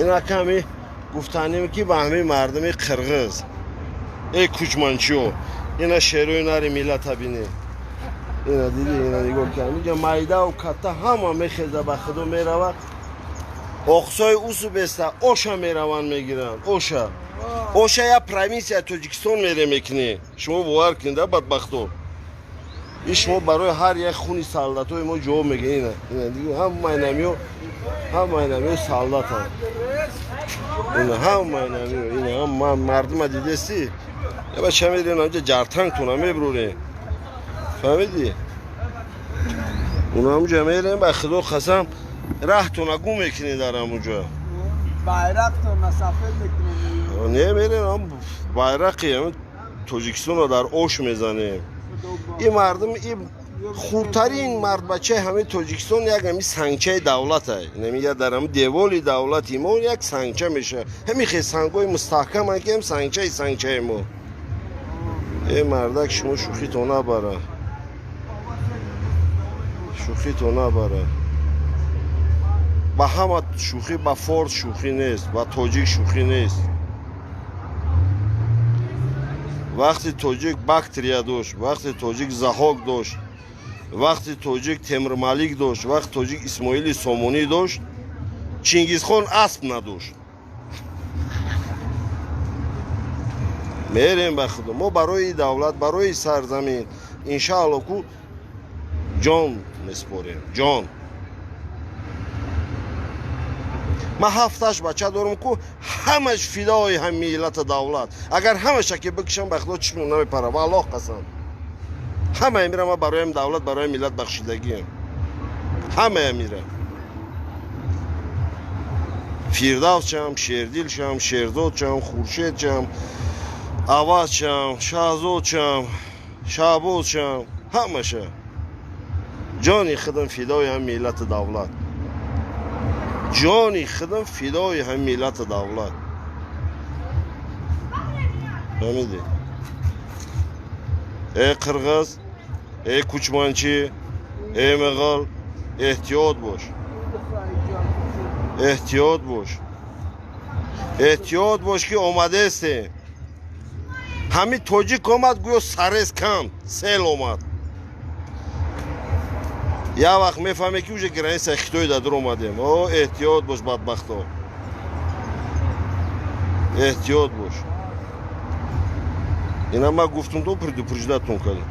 Ина ками гуфтанем ки ба ҳамин мардуми қирғиз, эй кучманчиё, ина шерои нари миллата бинед. Ина диди, ина нигоҳ кун, инҷа майдаву катта ҳама мехеза, ба худо мерава. Оқсои усу беста оша мераванд, мегиранд оша. Оша я провинсияи Тоҷикистон мере мекунӣ. Шумо бовар кунед, а бадбахто. И шумо барои ҳар як хуни солдатои мо ҷавоб мегӯед. Ина, ина диги, ҳамаи намиё, ҳамаи намиё солдатанд. Ина ҳамаи намиё, ина ҳама мардума дидестӣ? Я бача мерем анҷа ҷартангтона мебурем. Фаҳмидӣ? Уна ҳамуҷа мерем, ба худо қасам, раҳтона гум мекунед дар ҳамуҷа. Байрақтона сафед мекунем. Не, мерем ҳам байрақи ҳамин Тоҷикистонро дар ош мезанем. Ин мардум, и хурдтарин мардбачаи ҳамин Тоҷикистон як ҳамин сангчаи давлата. Инами я дар ҳамин деволи давлати мо як сангча мешавад. Ҳамин хел сангҳои мустаҳкаманд, ки ҳам сангчаи мо. Э мардак, шумо шӯхито набара. Шӯхито набара. Ба ҳама шӯхӣ, ба форс шӯхӣ нест, ба тоҷик шӯхӣ нест. Вақти тоҷик Бактрия дошт, вақти тоҷик Заҳок дошт, вақти тоҷик Темурмалик дошт, вақти тоҷик Исмоили Сомонӣ дошт, Чингизхон асп надошт. Мерем ба худо, мо барои давлат, барои сарзамин иншаалло ку ҷон месупорем, ҷон. Ман ҳафташ бача дорам ку ҳамаш фидои ҳам миллата давлат. Агар ҳамаша ки бикушам, ба худо чишмон намепара, ва Аллоҳ қасам. Ҳамаи мира ман барои давлат, барои миллат бахшидагиам. Ҳамая мира. Фирдавсчам, Шердилшам, Шерзодчам, Хуршедчам, Авазчам, Шаҳзодчам, Шаҳбозчам, ҳамаша. Ҷони худам фидои ҳам миллату давлат. Ҷони худам фидои ҳам миллату давлат. Фаҳмидӣ? Эй қирғиз, эй кучманчӣ, эй миғил, эҳтиёт бош. Эҳтиёт бош. Эҳтиёт бош, ки омадестем. Ҳамин тоҷик омад, гӯё сарез кам, сел омад. Як вақт мефаҳме, ки уже границаи Хитой дар омадем. О, эҳтиёт бош, бадбахто. Эҳтиёт бош. Ина ман гуфтум, то предупреждатун кардам.